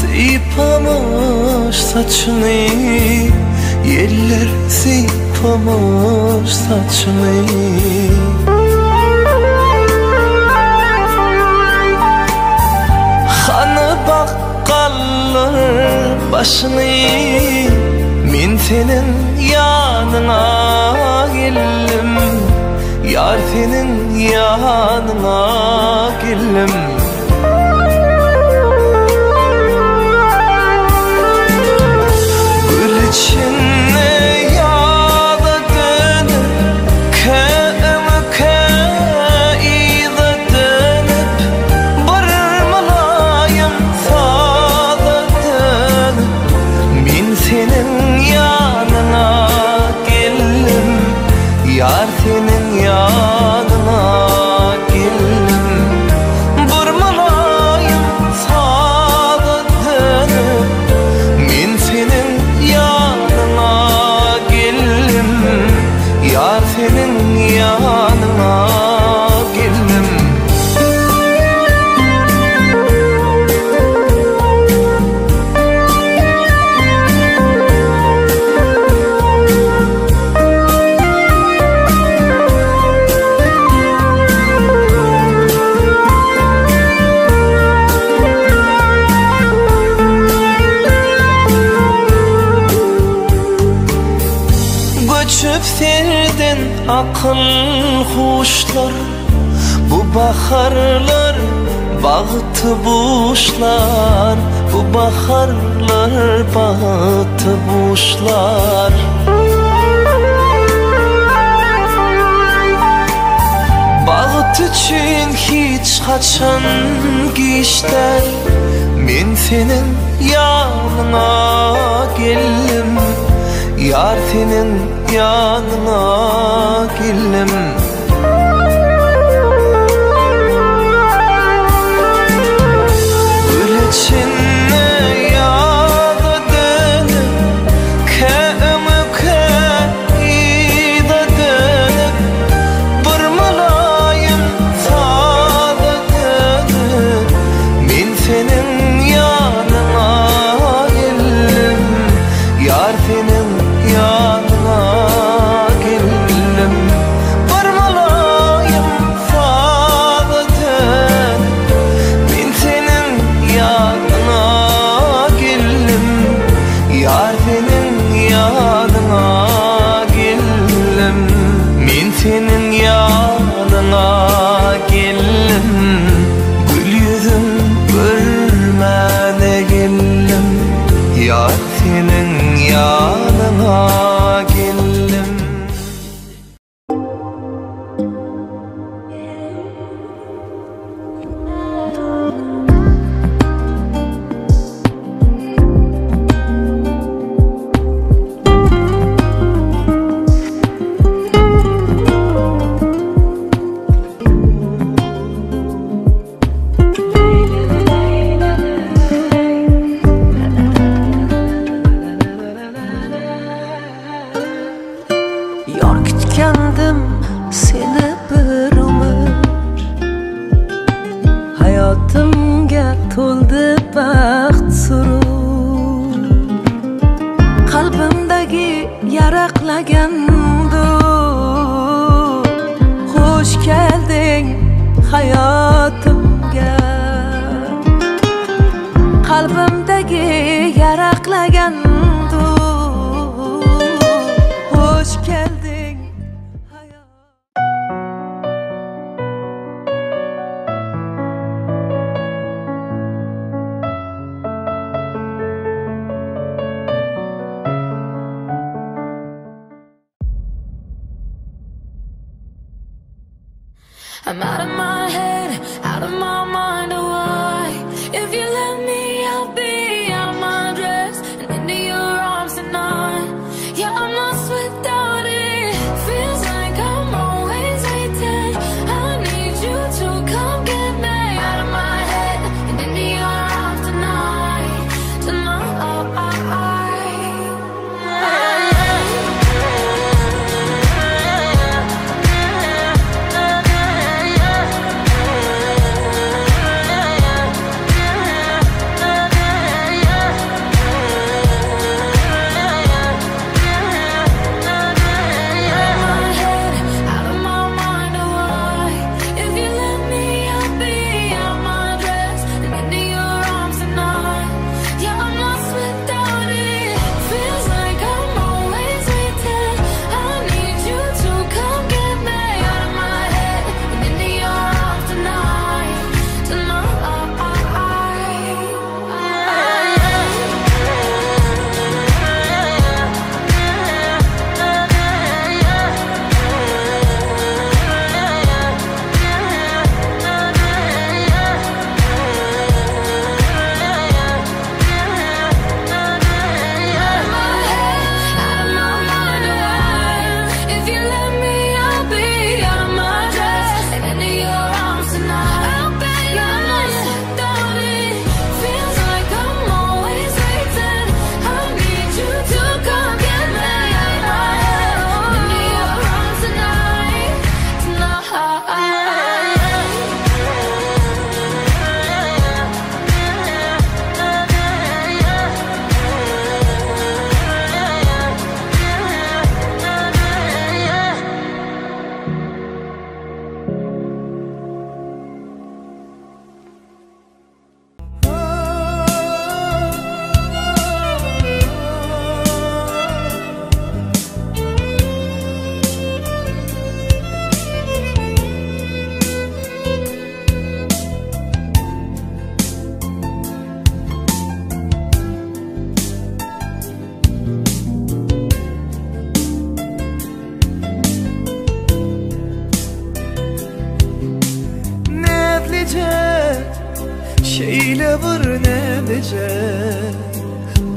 Sipamış saçını, yeller sipamış saçını. Hanı bakkallar başını, men senin yanına geldim. Yar senin yanına geldim. Gül içinde yada dönüp, ke ida dönüp, bir mulayim sada dönüp, men senin yanına geldim. Yar senin yanına geldim. Bir mulayim sada dönüp, men senin yanına geldim. Yar senin yanına geldim. Göçüp serden akıl huşlar, bu baharlar bahtı buşlar, bu baharlar bahtı buşlar. Baht üçün hiç kaçan geçler, men senin yanına geldim. Yar senin yanına geldim. Gül içinde yada dönüp, ke ida dönüp, bir mulayim sada dönüp, men senin yanına geldim. Yar senin yanına geldim. Bir mulayim sada dönüp, men senin yanına geldim. Yar senin yanına geldim. Men senin yanına geldim. Gül yüzün görmene geldim. Yar senin yanına geldim. Yor kutgandim seni bir umr, hayotimga to'ldi baxt surur. Qalbimdagi yaraqlagan dur, xush kelding hayotimga. Qalbimdagi yaraqlagan dur, xush kelding. I'm out of my head, out of my mind, oh why? If you let me, I'll be out of my dress and into your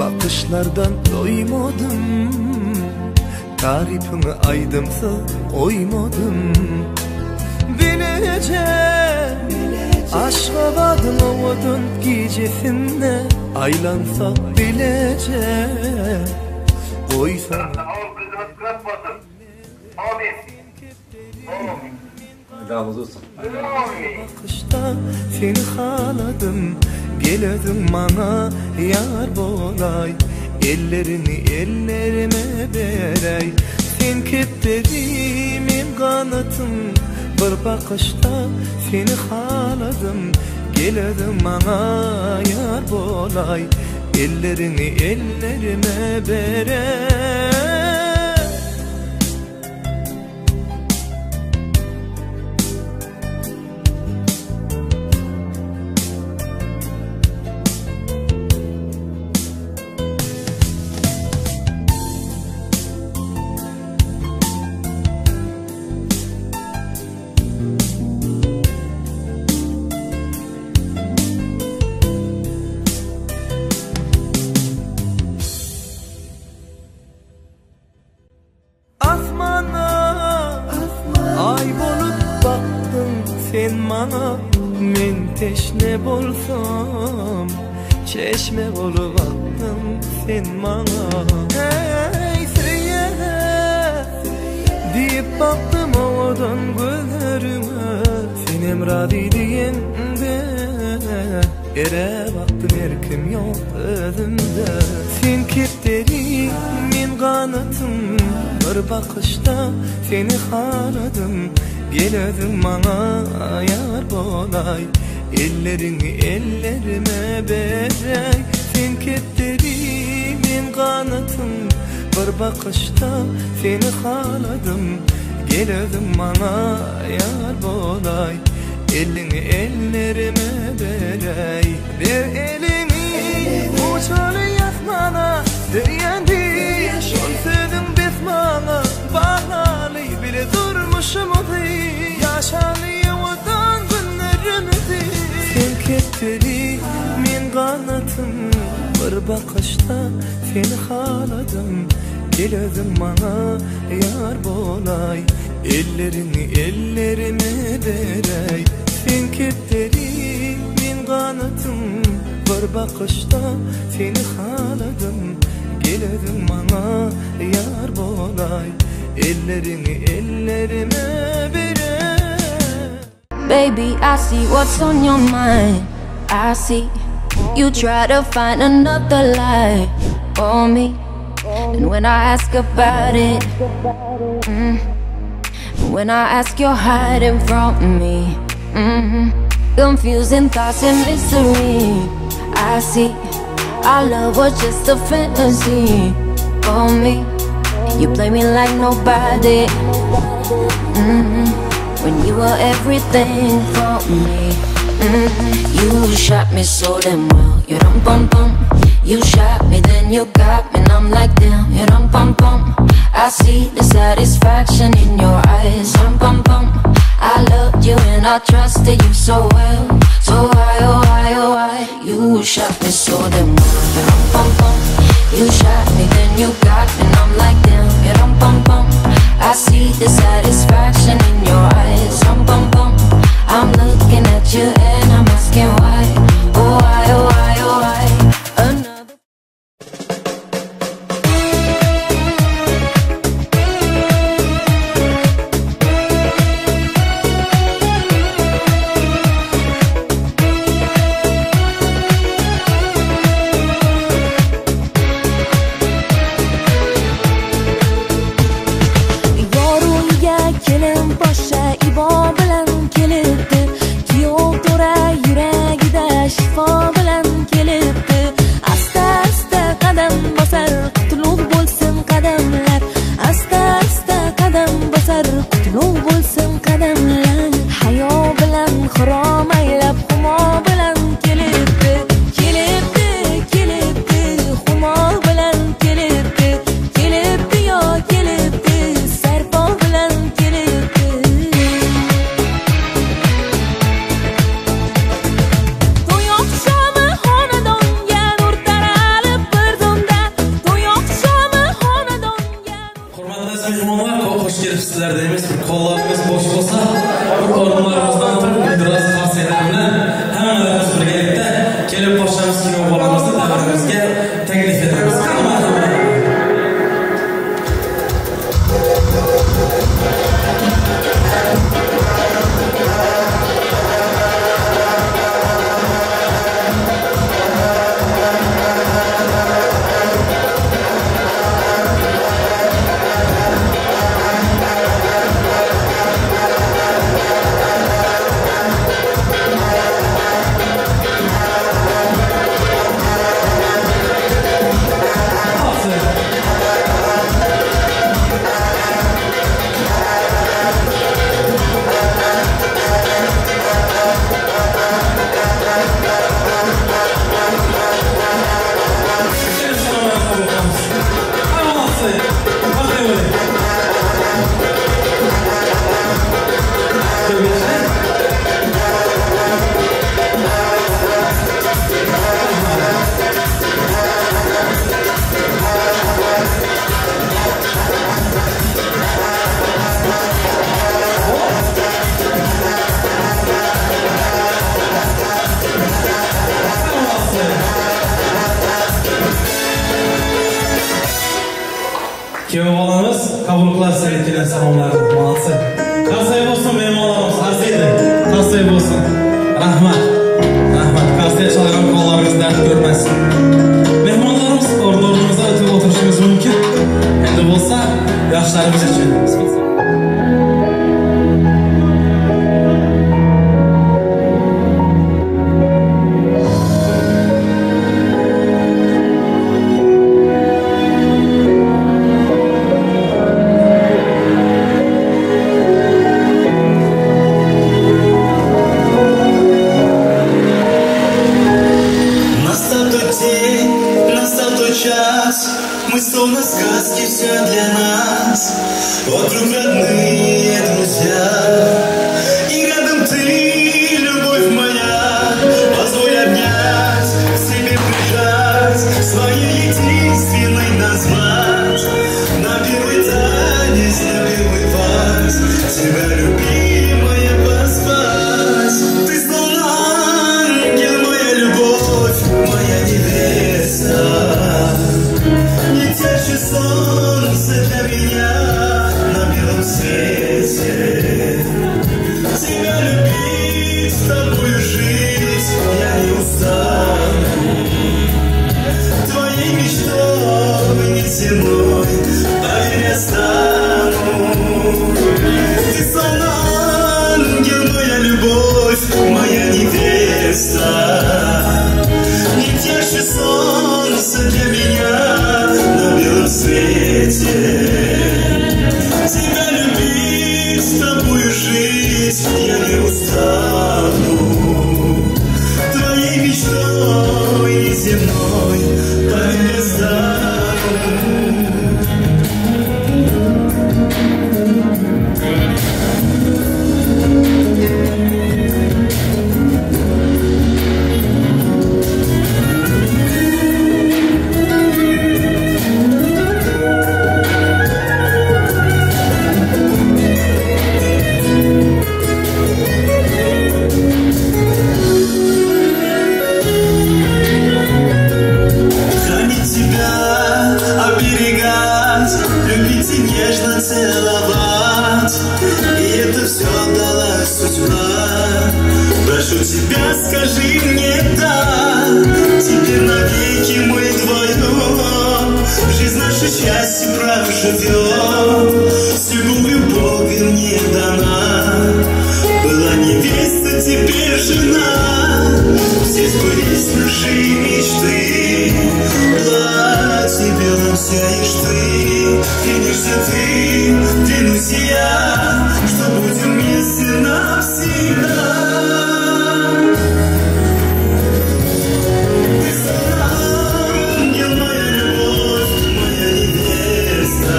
Bakışlardan doymadım, tarifini aydımsa koymadım. Bilece Aşkabadın ovadan gecesinde aylansak bilece koysan. Bakışta seni haladım, geledim bana yar bolay, ellerini ellerime berey. Sen kepterimin kanatım, bir bakışta seni haladım, geledim bana yar bolay, ellerini ellerime berey. Sen bana men teşne bolsam, çeşme bolup aktın sen bana. Hey söyle deyip baktım ovadan gözlerime, sen emradi diyende ere baktım erkim yok özümde. Sen kepteri men kanatım, bir bakışta seni haladım, geledim bana yar bolay, ellerini ellerime berey. Sen kepteri men kanatım, bir bakışta seni haladım, geledim bana yar bolay, elini ellerime berey. Ver elini uçalı yakmana, diyendi şol sözün besmana, bağlalı bile durmuşumuzu, yaşalı odan günlerimizi. Sen kepteri men kanatım, bir bakışta seni haladım, geledim bana yar bolay, ellerini ellerime berey. Sen kepteri men kanatım, bir bakışta seni haladım, geledim bana yar bolay, ellerini ellerime berey. Baby, I see what's on your mind. I see you try to find another lie for me. And when I ask about it, when I ask, you're hiding from me. Confusing thoughts and mystery. I see our love was just a fantasy for me. You play me like nobody, when you were everything for me. You shot me so damn well, you dum bum bum. You shot me, then you got me, and I'm like damn, you dum bum bum. I see the satisfaction in your eyes, dum bum bum. I loved you and I trusted you so well. So why, oh why, oh why, you shot me so damn well, you dum bum bum. You shot me, then you got me, and I'm like damn, you dum bum bum. I see the satisfaction in your eyes, dum bum bum. I'm looking at you and I'm asking why, oh why, oh why, oh why. Another. Yorulga Kuyov bolamiz qabul qiladi sizlarga salomlarni. Молодцы. Qarsak bo'lsin mehmonlarimiz, arziydi. Qarsak bo'lsin. Rahmat. Rahmat. Qarsak chalgan qo'llaringiz dard ko'rmasin. Mehmonlarimiz o'rn-o'rnimizda o'tib o'tirishimiz mumkin. Endi bo'lsa yoshlarimiz uchun. Мы словно сказки, все для нас. Вокруг родные друзья, и рядом ты, любовь моя. Позволь обнять, к себе прижать, своей единственной назвать. На первый танец, на первый вальс тебя, любимая, позвать. Ты словно ангел, моя любовь, моя невеста. Ярче солнце для меня на белом свете. Тебя любить, с тобою жить я не устану. Твоей мечтой неземной, поверь, я стану. Ты словно ангел, моя любовь, моя невеста. Не ярче солнце для меня на белом свете. Тебя любить, с тобою жить я не устану. Твоей мечтой неземной, поверь, я стану. Любить и нежно целовать, и это все дала судьба. Прошу тебя, скажи мне да, теперь навеки мы вдвоем жизнь наше счастье проживем. С любовью Бога мне дана была невеста, теперь жена. Все сбылись наши мечты, платье белым сияешь ты. Клянешься ты, клянусь я, что будем вместе навсегда. Ты ангел, моя любовь, моя невеста.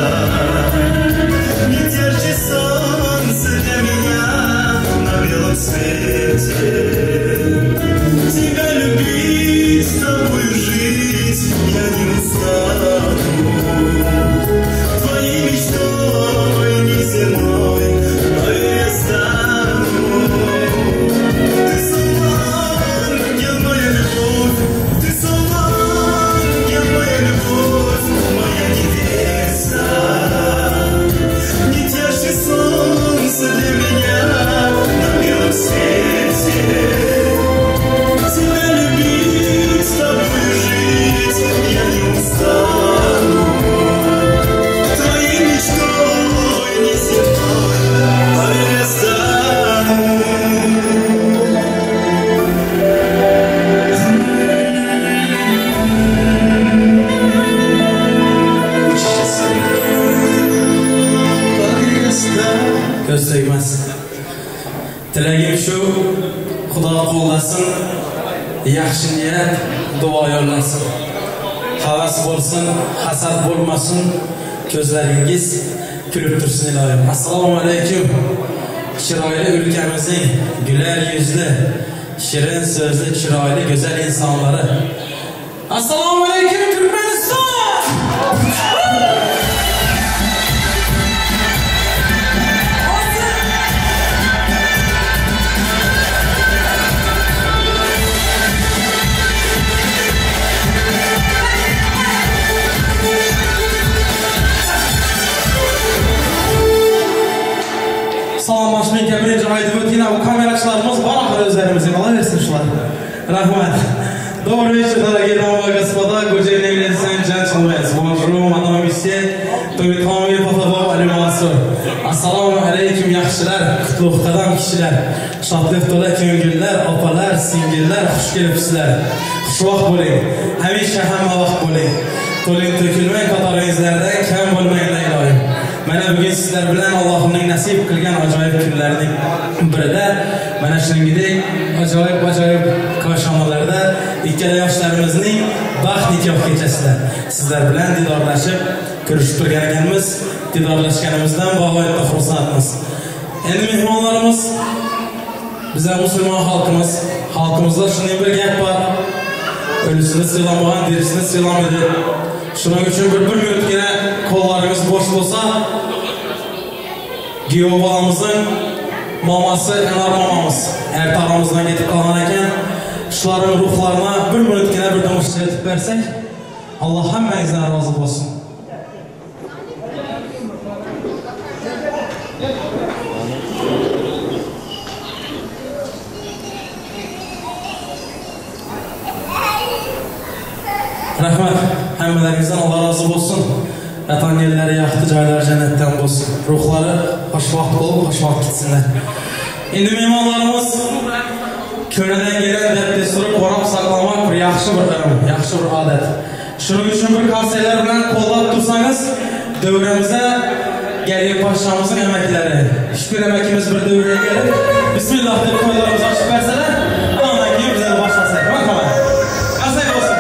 Не держи солнце для меня на белом свете. Тебя любить, с тобою жить я не устану. Твоей мечтой неземной, поверь, я стану. Ты словно ангел, моя любовь, ты словно ангел, моя любовь, моя невеста. Не ярче солнце для меня на белом свете. Тебя любить, с тобой жить я не устану. Твоей мечтой неземной, поверь, я стану. Поверь, я стану. Ko'z tegmas. Tilagim shu, Xudo qo'llasin, yaxshi niyat duo yo'llasin. Havas bo'lsin, hasad bo'lmasin, ko'zlaringiz kulib tursin iloyim. Assalomu alaykum. Chiroyli o'lkamizning güler yuzli, shirin so'zli, chiroyli, go'zal insonlari. Assalomu alaykum Turkmaniston! Ishtirakchilarimiz bor axir o'zlarimizning, olaversin shular. Rahmat. Добрый вечер, дорогие дамы и господа, good evening, ladies and gentlemen. Bonjour, madame, monsieur, To'ytxon, Papa, Ali Mansur. Assalomu alaykum, yaxshilar, qutlug' qadam kishilar, shodlik to'la ko'ngillar, opalar, singillar, xush kelibsizlar. Xushvaqt bo'ling, hamisha hamma vaqt bo'ling. To'ling to'kilmang, qatoringizlardan kam bo'lmanglar iloyim. Mana bugun sizlar bilan Allohimning nasib qilgan ajoyib kunlarning birida, mana shuningdek ajoyib koshonalarda ikkala yoshlarimizning baxt nikoh kechasida sizlar bilan didorlashib ko'rishib turgan ekanmiz. Didorlashganimizdan bag'oyatda xursandmiz. Endi mehmonlarimiz, bizlar musulmon xalqimiz, xalqimizda shunday bir gap bor. O'lisini siylamagan, derisini siylamaydi. Shuning uchun bir minutgina qo'llaringiz bo'sh bo'lsa, kuyov bolamizning mamasi Anar mamamiz erta aramizdan ketib qolgan ekan. Shularning ruhlarini bir minutgina bir dam ishlatib bersak, Alloh hammangizdan rozi bo'lsin. Rahmat. Hammalaringizdan Alloh rozi bo'lsin. Vatan yerlari yaxshi, joylari jannatdan bo'lsin. Ruhlari xushvaqt bo'lib, xushvaqt ketsinlar. Endi mehmonlarimiz ko'nadan kelgan deb-desturi qo'rab saqlamoq bir yaxshi bir irim, yaxshi bir odat. Shuning uchun bir qarsaklar bilan qo'llab tursangiz, davramizda Gariyev podshohimizning amaklari, shukur amakimiz bir davraga kelib, bismillah deb qo'llarimizni ochib bersalar, undan keyin bizlar boshlasak. Marhamat. Qarsak bo'lsin.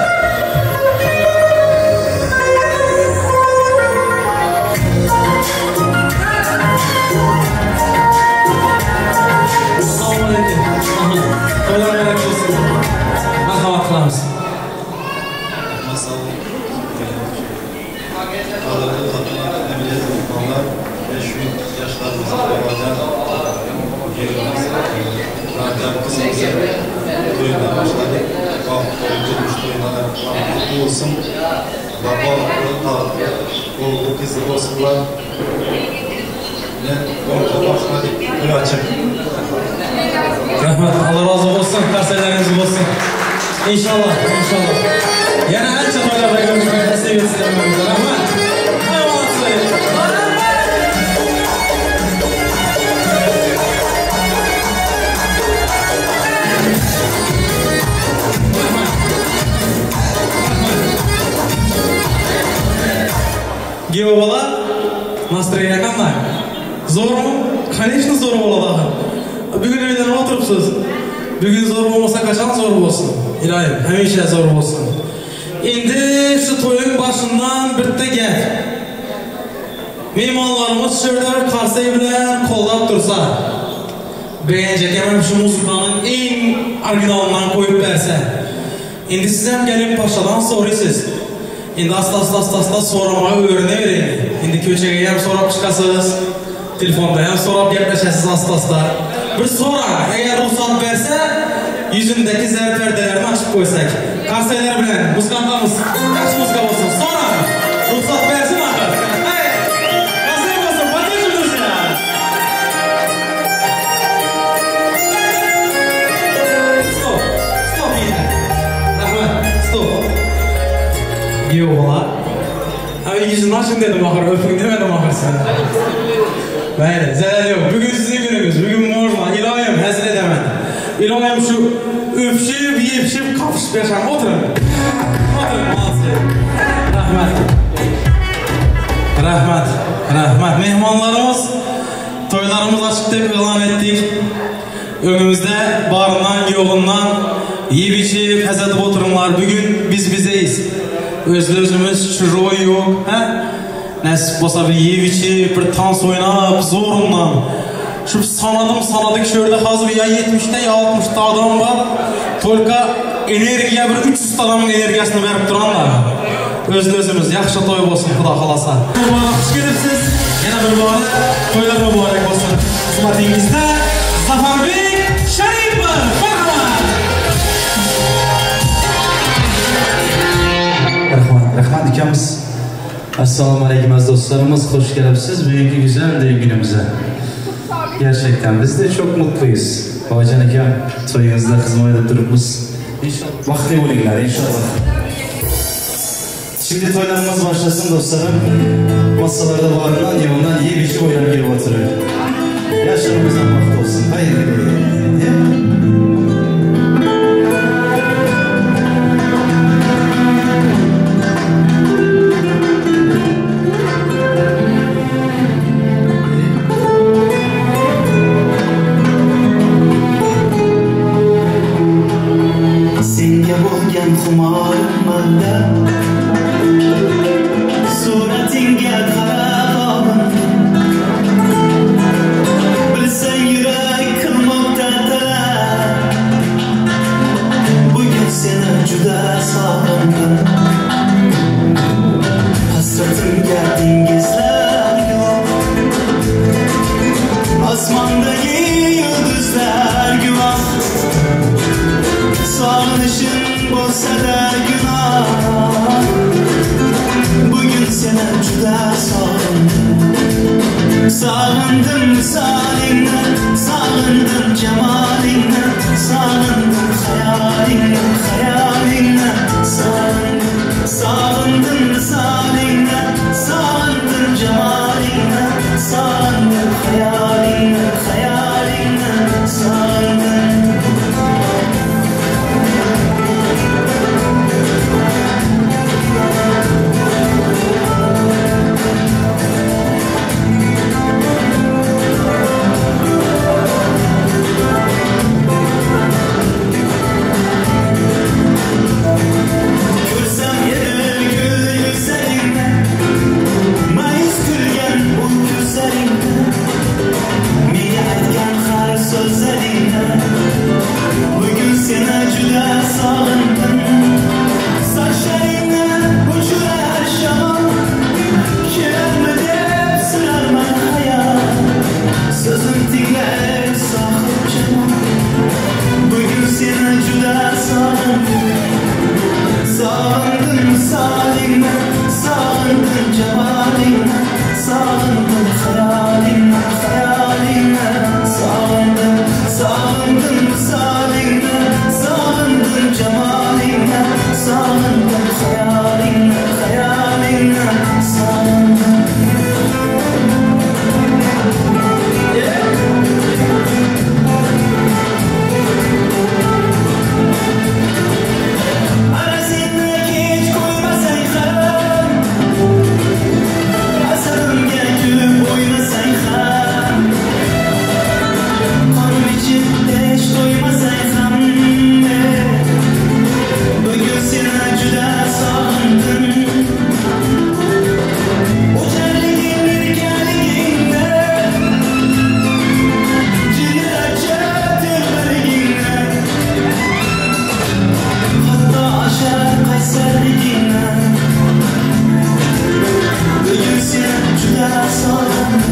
Assalomu alaykum. To'ylar muborak bo'lsin. Marhamat qilamiz. Qadrli xotinlar, aziz mehmonlar ve şu yaşlarımızın olacak yerimiz, Rajab kızımızın to'yuna başladık. Durmuş to'yuna kutlu olsun. Baba, oğlu, kızı olsunlar. Orada başladık. To'y açık. Rahmat, Alloh rozi bo'lsin, qarsaklaringiz bo'lsin. Inshaalloh, inshaalloh. Yana ancha to'ylarda ko'rishmak nasib etsin hammamizga. Rahmat. Kuyov bola, настроение qanday? Zo'rmi? Конечно, zo'r bo'ladi axir. Bugun uyda o'tiribsiz. Bugun zo'r bo'lmasa qachon zo'r bo'lsin? Iloyim, hamisha zo'r bo'lsin. Endi shu to'yning boshidan bitta gap. Mehmonlarimiz shu yerda bir qarsak bilan qo'llab tursa, beğenecek hemen shu muzikaning eng originalidan qo'yib bersa. Endi siz ham kelin pashadan so'raysiz. Endi asta-asta so'ramaga o'rganavering. Endi ko'chaga ham so'rab chiqasiz, telefonda ham so'rab gaplashasiz asta-asta. Bir so'rang, agar ruxsat bersa, yuzimdagi zar pardalarini ochib qo'ysak. Qarsaklar bilan muzikantamiz, yaxshi muzika bo'lsin. So'rang, ruxsat bersin axir. Hey, qarsak bo'lsin, поддержим, друзья. Стоп, стоп, yigitlar. Rahmat, стоп. Kuyov bola. Abi yuzini oching dedim axir, o'ping demedim axir sizga. Mayli, zarar yo'q. Bugun sizning kuningiz, bugun можно, iloyim, hazil edaman. Iloyim shu o'pishib, yepishib, qopishib yashang. O'tiring. O'tiring, молодцы. Rahmat. Rahmat, rahmat. Mehmonlarimiz, to'ylarimiz ochiq deb e'lon etdik. O'ngimizda boridan, yo'g'idan yeb ichib, hazil etib o'tiringlar. Bugun biz bizeyiz. O'zimiz чужой yo'q, ha? Nasib bo'lsa bir yeb ichib, bir tans o'ynab, zo'rimdan. Shu sanadik shu yerda hozir ya 70 ta ya 60 ta odam bor. Только energiya bir 300 ta odamning energiyasini berib turganlar. O'zimiz yaxshi to'y bo'lsin, Xudo xolasa. Muborak, xush kelibsiz. Yana bir bora to'ylar muborak bo'lsin. Xizmatingizda Zafarbek Sharipov. Marhamat. Rahmat, rahmat ukamiz. Assalomu alaykum aziz dostlarımız, hoş geldiniz bugünkü güzel düğün günümüze. Gerçekten biz de çok mutluyuz. Babacan aka, to'yingizda xizmat etib turibmiz. Baxtli bo'linglar inshaalloh. Şimdi toylarımız başlasın dostlarım. Masalarda varından yoğundan yiyip içip oynayıp gelip oturuyor. Yaşlarımızdan baxt olsun. Haydi gidelim. Senga bo'lgan xumorim manda, suratingga qarab olindim. Bilsang yurak qilmoqda talab, bugun seni juda sog'indim. Hasratimga dengizlar yo'q, osmondagi yulduzlar guvoh. Sog'inishim bo'lsa-da gunoh, bugun seni juda sog'indim. Sog'indim visolingni, sog'indim jamolingni, sog'indim xayolingni, xayolingni. Sog'indim, sog'indim visolingni, sog'indim jamolingni, sog'indim xayolingni, xayolingni. Sog'indim. Ko'rsam edi gul yuzlaringni, ma'yus kulgan u ko'zlaringni, menga aytgan har so'zlaringni, bugun seni juda sog'indim. Sochlaringni uchirar shamol, kelarmi deb so'rarman hayol, so'zim tingla ey sohibjamol, bugun seni juda sog'indim. Sog'indim visolingni, sog'indim jamolingni, sog'indim xayolingni, xayolingni. Sog'indim, sog'indim visolingni, sog'indim jamolingni, sog'indim xayolingni, xayolingni. Sog'indim. Arasini kech qo'ymasang ham, asabimga kulib o'ymasang ham, qonim ichib hech to'ymasang ham, bugun seni juda sog'indim. O'jarliging erkaligingni, jilvacha telbaligingni, hatto oshar qaysarligingni, bugun seni juda sog'indim.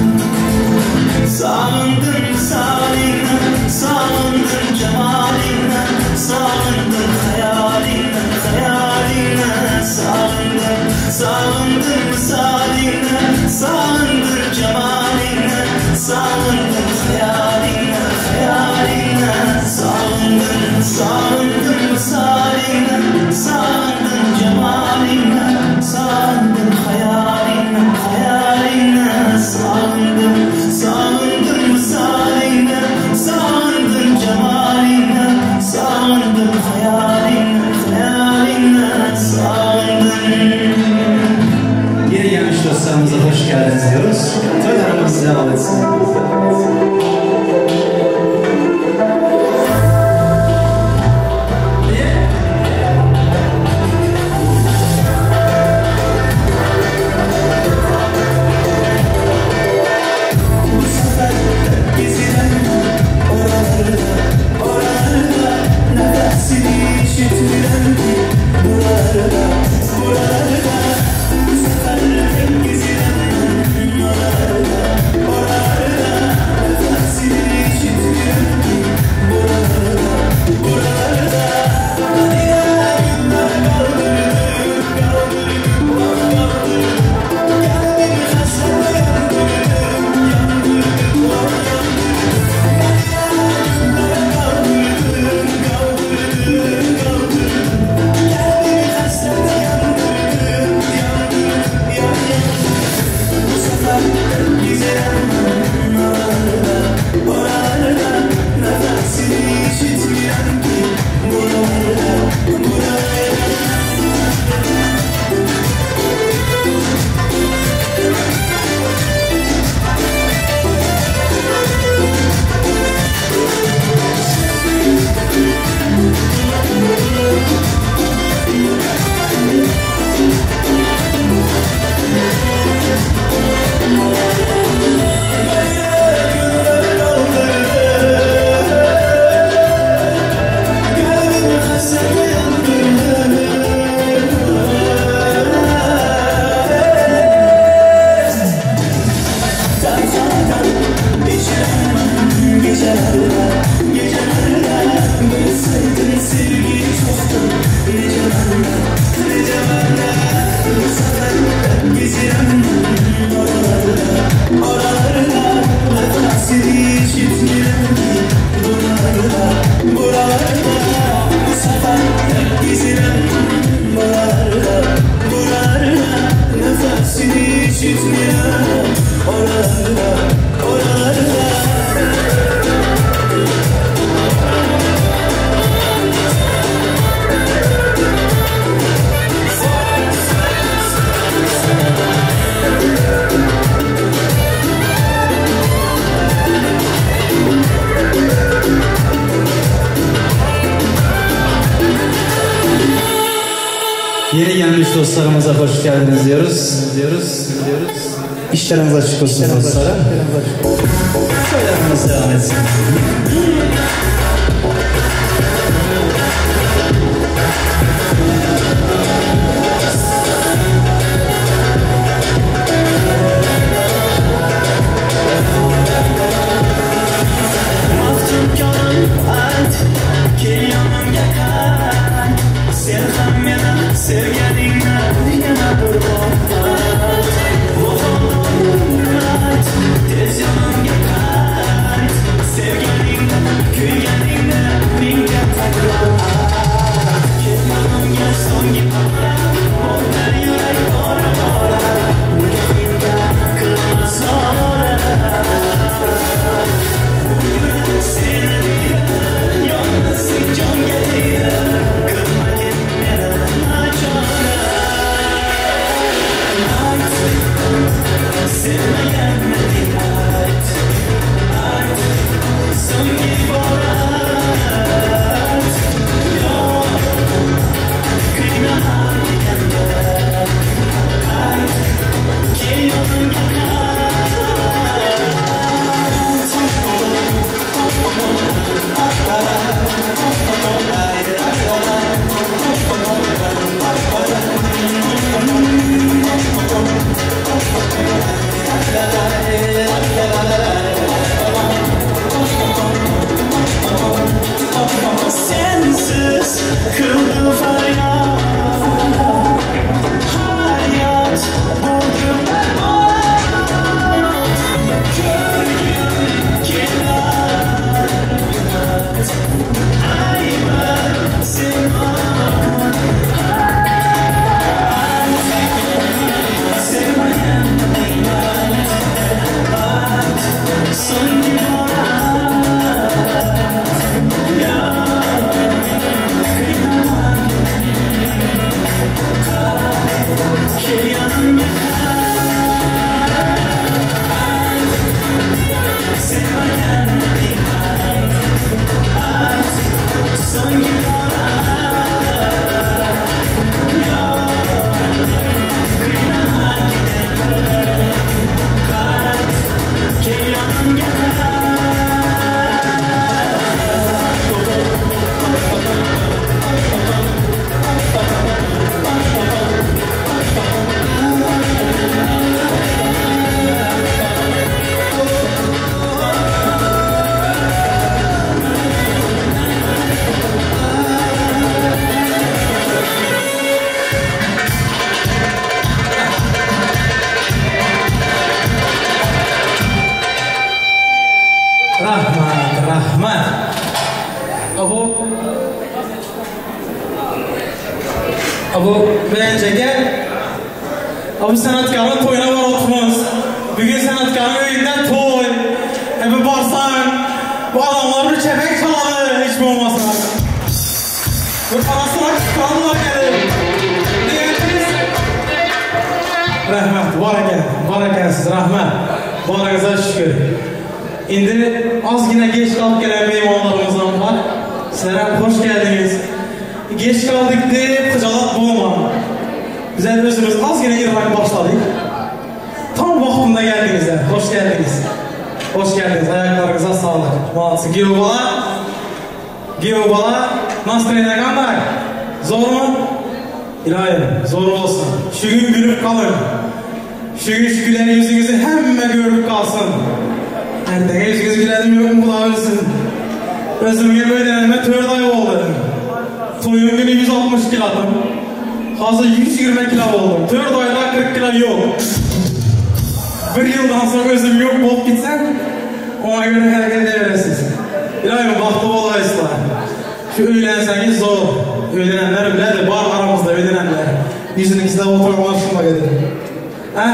Sog'indim visolingni, sog'indim jamolingni, sog'indim xayolingni, xayolingni. Sog'indim, sog'indim visolingni, sog'indim jamolingni, sog'indim xayolingni, xayolingni. Sog'indim, sog'indim visolingni, sog'indim jamolingni, sog'indim xayolingni, xayolingni. Sog'indim, sog'indim visolingni, sog'indim jamolingni, sog'indim xayolingni, xayolingni. Sog'indim. Yeni gelmiş dostlarımıza hoş geldiniz diyoruz. Toylarımız devam etsin. Bu sefer gezilen oralarda, oralarda nefesini işitiren buralarda, buralarda. Bu sefer tek gezilen oralarda, oralarda. Gülüş dostlarımıza hoş geldiniz diyoruz. İşleriniz açık olsun dostlarım. Söylememiz devam etsin. Sensiz kıldı feryat, hayat buldum körgün kenar, ayber seman, sevmeyen son Rahmat, Abu Berençeke, Abu sanatkarın toyuna var oturmuş. Bugün sanatkarın evinde toy. Bir barsan, bu adamlar bir çepek çaladı hiç mi olmasa. Bir parasına çıkanlar gelir. Rahmet, var ekan, var ekansiz, rahmet. Barınıza şükür. Indi azgina geç kalıp gelen meymanlarımızdan var. Sizlere hoş geldiniz. Geç kaldık deyip kıcalat bulma. Biz özümüz azgina irrak başladık. Tam vaktinde geldiniz. Hoş geldiniz. Hoş geldiniz. Ayaklarınıza sağlık. Молодцы. Gevbala. Gevbala. Настроение qanday? Zor mu? İlahi, zor olsun. Şu gün gülüp kalın. Şu gün şu gülen yüzünüzü hemme görüp kalsın. Ertəgə yüzünüz gülədim yoxmu qulağı ölsün. Özümə böylənmə 4 ay oldu. Toyun günü 160 kilodım. Hazır 120 kilo oldum. 4 ayda 40 kilo yok. Bir yıldan sonra özüm yok olup gitsem, ona göre hareket edebilirsiniz. İlahi, baxtlı olayısınlar. Şu öylenseniz zor. Öylənənlər bilədir, var aramızda öylənənlər. Yüzünün ikisinde oturanlar şuna gedir. Hə?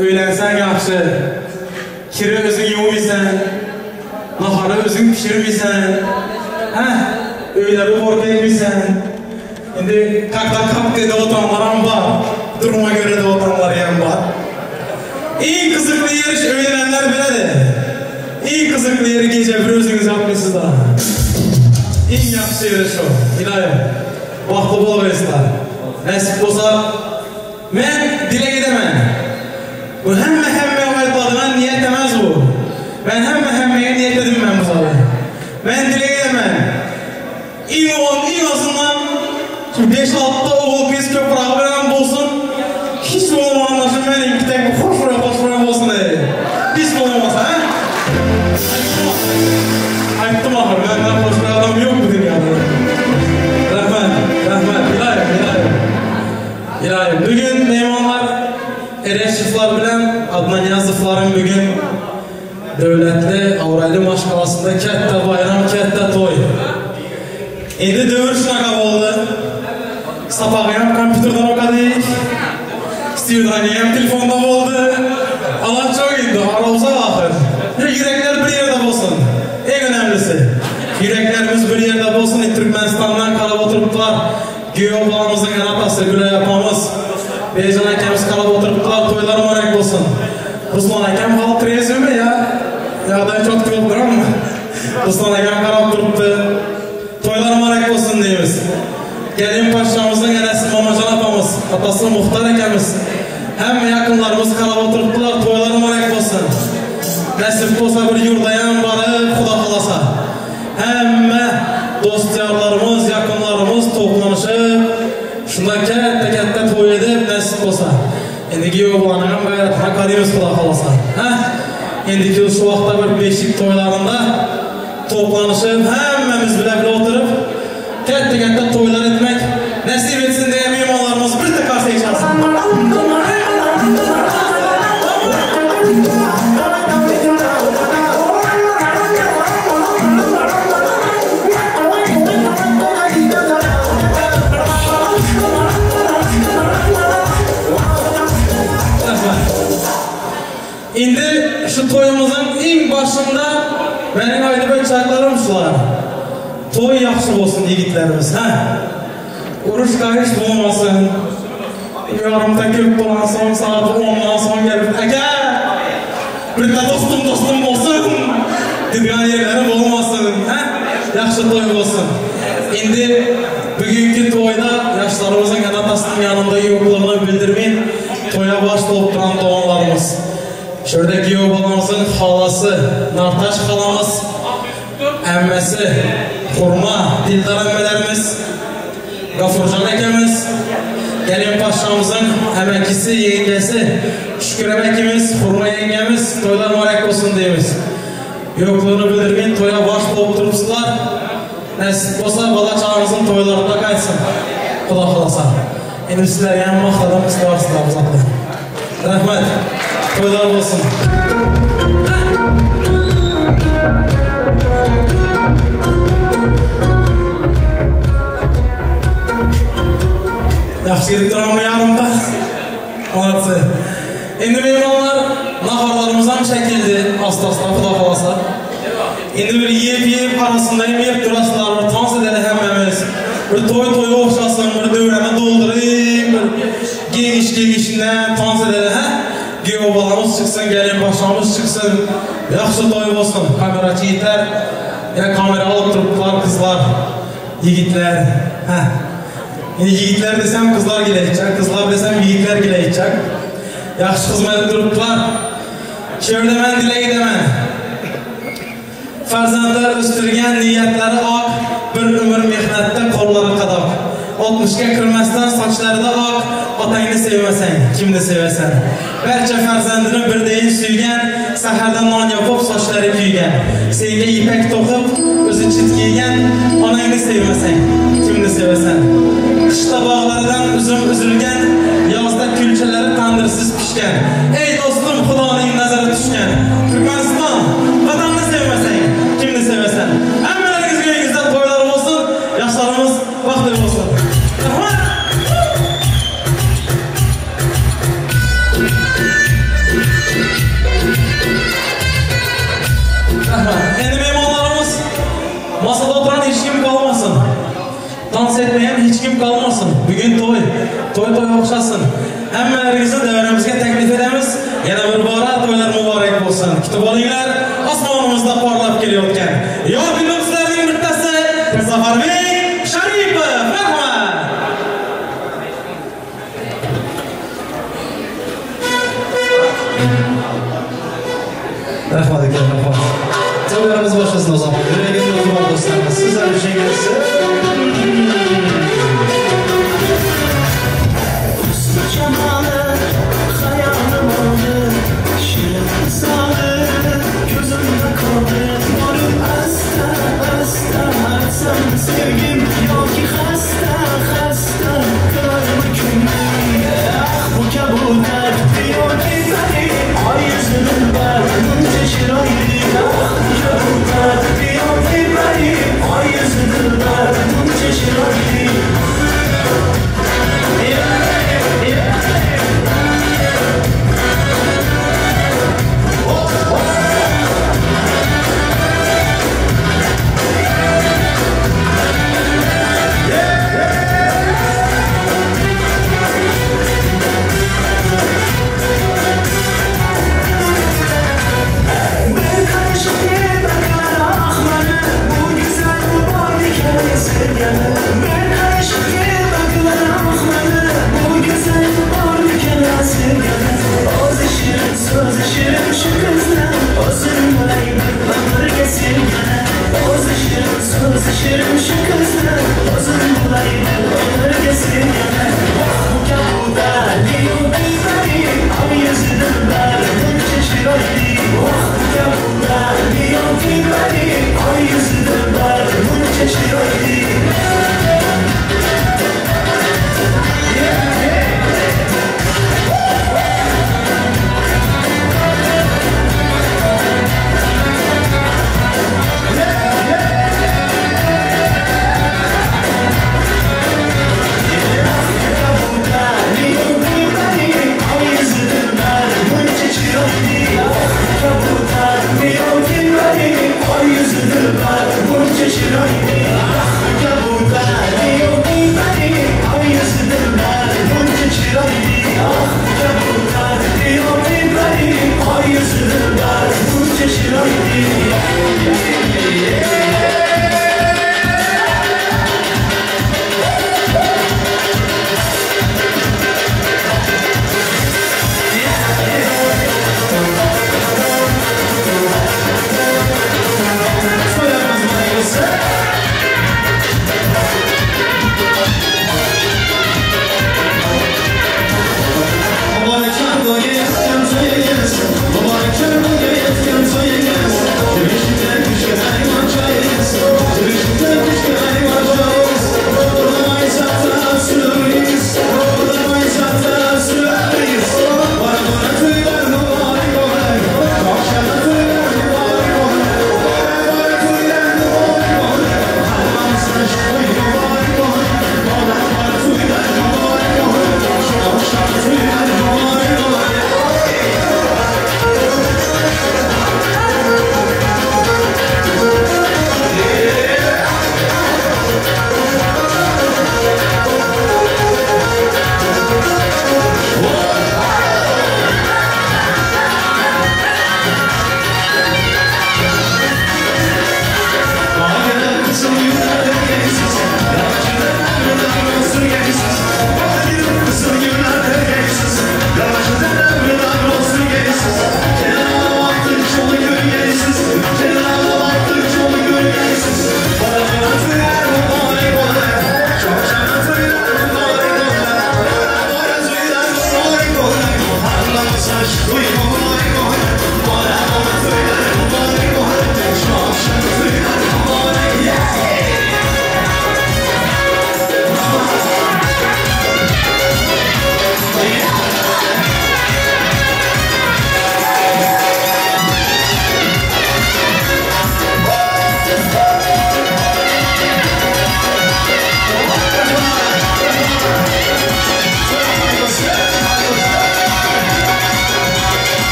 Öylənsən yaxşı. Kiri özün yumuyorsan, naharı özün pişirmiyorsan, hə? Öyle bork etmiyorsan. Şimdi kalk da kalk dedi oturanlar var. Duruma göre de oturanlar yan var. En kızıklı yeri öğrenenler bilədir. En kızıklı yeri gece bir özünüz yapmışsınız da. En yaxşı yeri şu. İlahi, baxtlı bol versinler. Nəsib olsa Men dilek edemem. Bu hemme aytladıman niyet emez bu. Ben hemmeye niyetledim ben bu zaten. Ben dilek edemem. En azından 5-6 oğul kız köprağı veren bolsun. Hiç olmayan ben iki tek hoşuna bolsun dedi. Hiç olmasa he? Ayıttım ahır, benden hoşuna adam yok bu dünyada. Rahmet, rahmet, ilayim, ilayim. İlayim, bugün meymanlar Ereşiflar bilen Adnan Yazıfların bugün dövlətli, avraylı maşqalasında katta bayram, katta toy. Endi dövür şunaqa oldu. Sapağıyam kompüterden okadik. Stüdyaniyam telefonda oldu. Allah çok indi, ara uzaq axır. Yürekler bir yerde olsun. En önemlisi. Yüreklerimiz bir yerde olsun. Türkmenistan'dan qarab oturubdular. Güya oğlanımızın atası Gülay apamız. Beycan akamiz qarab oturubdular. Toylar mübarek olsun. Ruslan akam hal trezmi ya? Yağdan çok yol duramı? Ruslan akam qarab turibdi. Toylar mübarek olsun deymiz. Gelin paşamızın enesi Mamacan apamız, atası Muhtar akamiz. Hem yakınlarımız qarab oturubdular. Toylar mübarek olsun. Nasip olsa bir yurdayan barıb, Xuda xalasa. Hemme dost yarlarımız, yakınlarımız toplanışıp, şunda katta-katta toy edip, nasip olsa. Endigi oğlanın ham g'ayratini qaraymiz Xudo xalasa. Ha? Endigi shu vaqtda bir beshik to'ylarında toplanışıp, hammamiz bilan birga o'tirib, katta-katta to'ylar etmek nasip etsin degan mehmonlarimiz bitta qarsak chalsin. Endi shu to'yimizning eng boshida mening aytib o'tachlarim shular. To'y yaxshi bo'lsin yigitlarimiz, ha? Urush qayish bo'lmasin. Yarimta kelib turgan so'ng soat 10dan so'ng kelib, aka, bitta do'stim bo'lsin degan yerlari bo'lmasin, ha? Yaxshi to'y bo'lsin. Endi bugungi to'yda yoshlarimizning otasining yanında yo'qligini bildirmay, to'ya bosh bo'lib turgan to'g'onlarimiz. Şurada giyov balamızın halası, Nartaş halamız, əmməsi, Xurma, Dildar əmmələrimiz, Qafurcan əkəmiz, Gəlin paşamızın əməkisi, yengəsi, Şükür əməkimiz, Xurma yengəmiz, toylar mübarək olsun deyimiz. Yo'qluğunu bildirmeyin, toya baş bo'lib turibsizlar. Nasip olsa bala çağımızın toylarında qaytsın. Xudo xolasa. Endi sizlarga ham maqtadim, sizlar uzatdi. Rahmat. Toylar olsun. Yaxshi ketib turammi yarimta? Молодцы. Endi mehmonlar, naharlarimiz ham shakildi, asta-asta Xudo xolasa. Endi bir yeb-yeb arasında ham yeb turasizlar, bir tons edadi hammamiz. Bir to'y-to'yga o'xshasin, bir davrani to'ldirib, bir genish-genishidan tons edadi, ha? Giyov bolamiz chiqsin, gelin paşamız chiqsin. Yaxshi to'y bo'lsin. Kamerachi yigitlar, ya kamera olib turibdilar qizlar, yigitlar. Ha. Endi yigitlar desam qizlar kelayotgan, qizlar desam yigitlar kelayotgan. Yaxshi xizmat turibdilar. Shu yerda men dilak edaman. Farzandlar o'stirgan niyatlari oq, bir umr mehnatda qo'llari qadoq. 60ga kirmasdan sochlarida oq, otangni sevmasang, kimni sevasan? Barcha farzandini birdeyin suygan, saharda non yopib sochlari kuygan. Senga ipak to'qib, o'zi chit kiygan, onangni sevmasang, kimni sevasan? Qishda bog'laridan uzum uzilgan, yozda kulchalari tandirsiz pishgan. Ey do'stim, Xudoning nazari tushgan. Turkmaniston, vatanni sevmasang, kimni sevasan? Hammalaringizga uyingizda to'ylar bo'lsin, yoshlarimiz baxtli bo'lsin. Rahmat. Endi mehmonlarimiz, masada o'tirgan hech kim qolmasin. Dans etmeyen hiç kim kalmasın. Bugün to'y, to'y o'xshasin. Hammalaringizni davramizga taklif etamiz. Yana bir bora to'ylar muborak bo'lsin. Kutib olinglar, osmonimizda porlab kelayotgan yor yulduzlarning bittasi Zafarbek Sharipov. Rahmat. Rahmat aka, rahmat. To'ylarimiz boshlasin o zaman. Yuragingiz o'zi bor do'stlarimiz. Sizlar uchun kelsin. Sevgim yoki xasta, xasta qilarmi ko'nglim? Ah, bu kabutar yoki pari, oy yuzi dilbar, muncha chiroyli. Ah, bu kabutar yoki pari, oy yuzi dilbar, muncha chiroyli.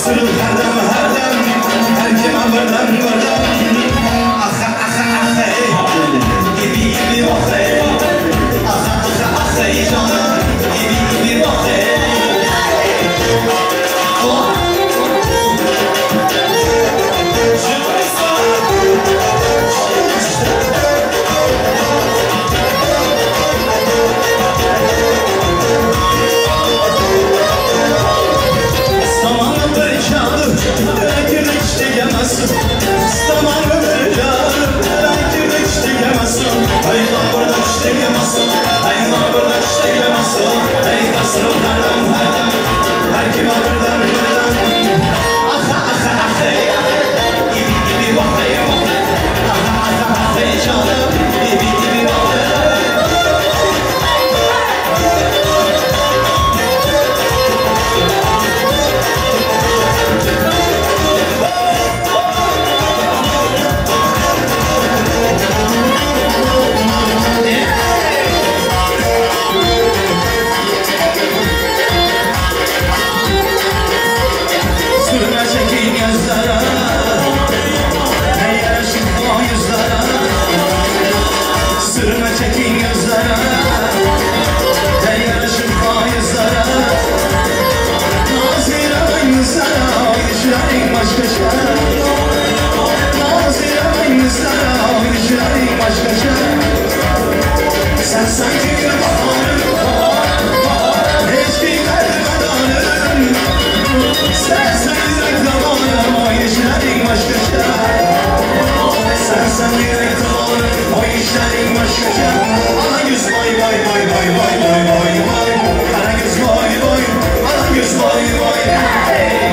Her dem, her dem, her kim yüzlere, yaraşır o yüzlere, sürme çekin gözlere, yaraşır o yüzlere, Nazire yüzlere, işlerin başkaca, Nazire yüzlere, işlerin başkaca. Sen sanki bir baharın, hiçbir kalmadanın. Sen yürek zamanım, o işlerin başkaca. Sen yürek zamanım, o işlerin başkaca. Ana yüz vay vay vay vay vay vay vay vay. Ana yüz vay vay, ana yüz vay vay. Hey!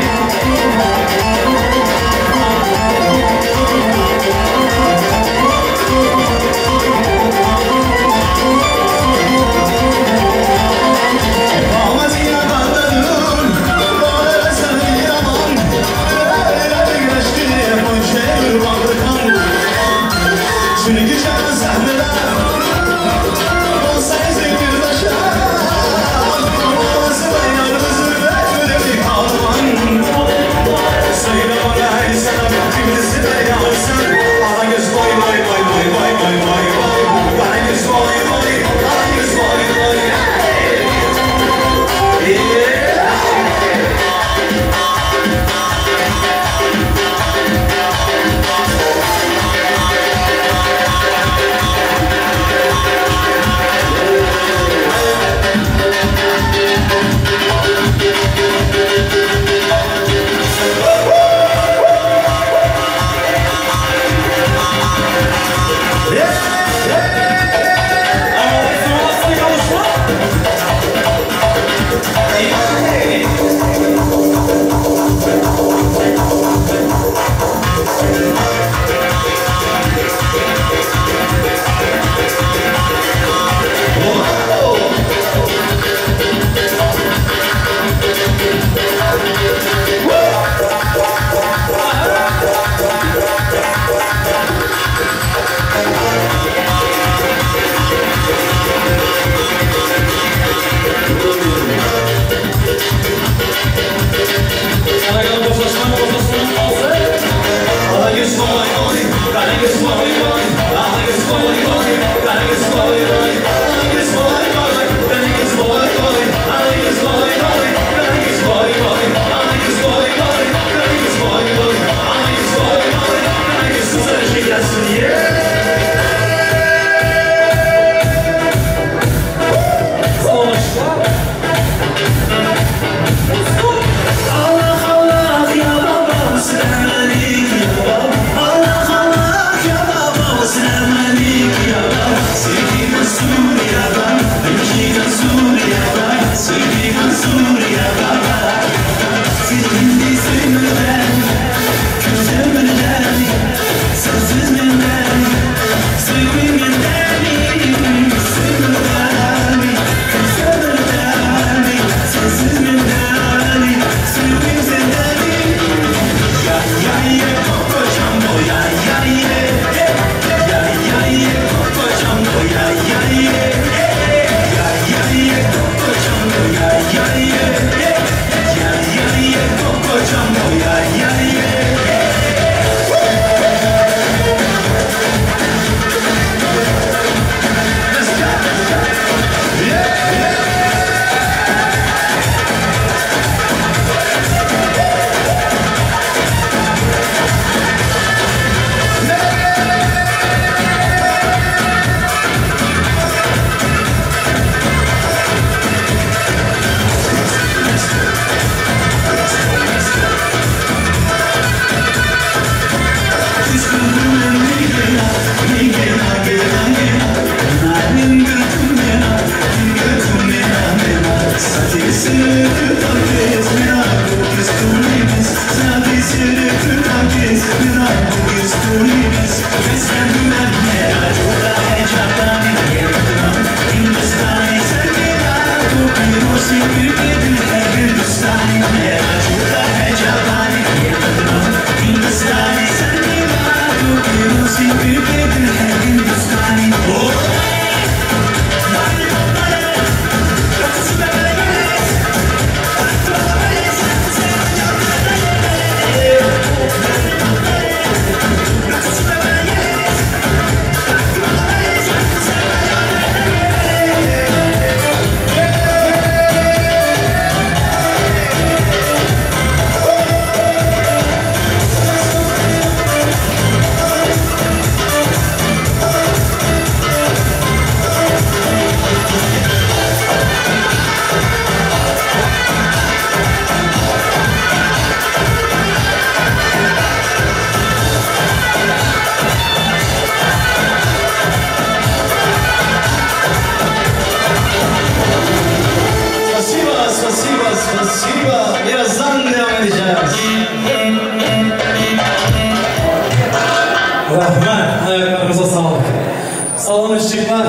Alkışlıklar.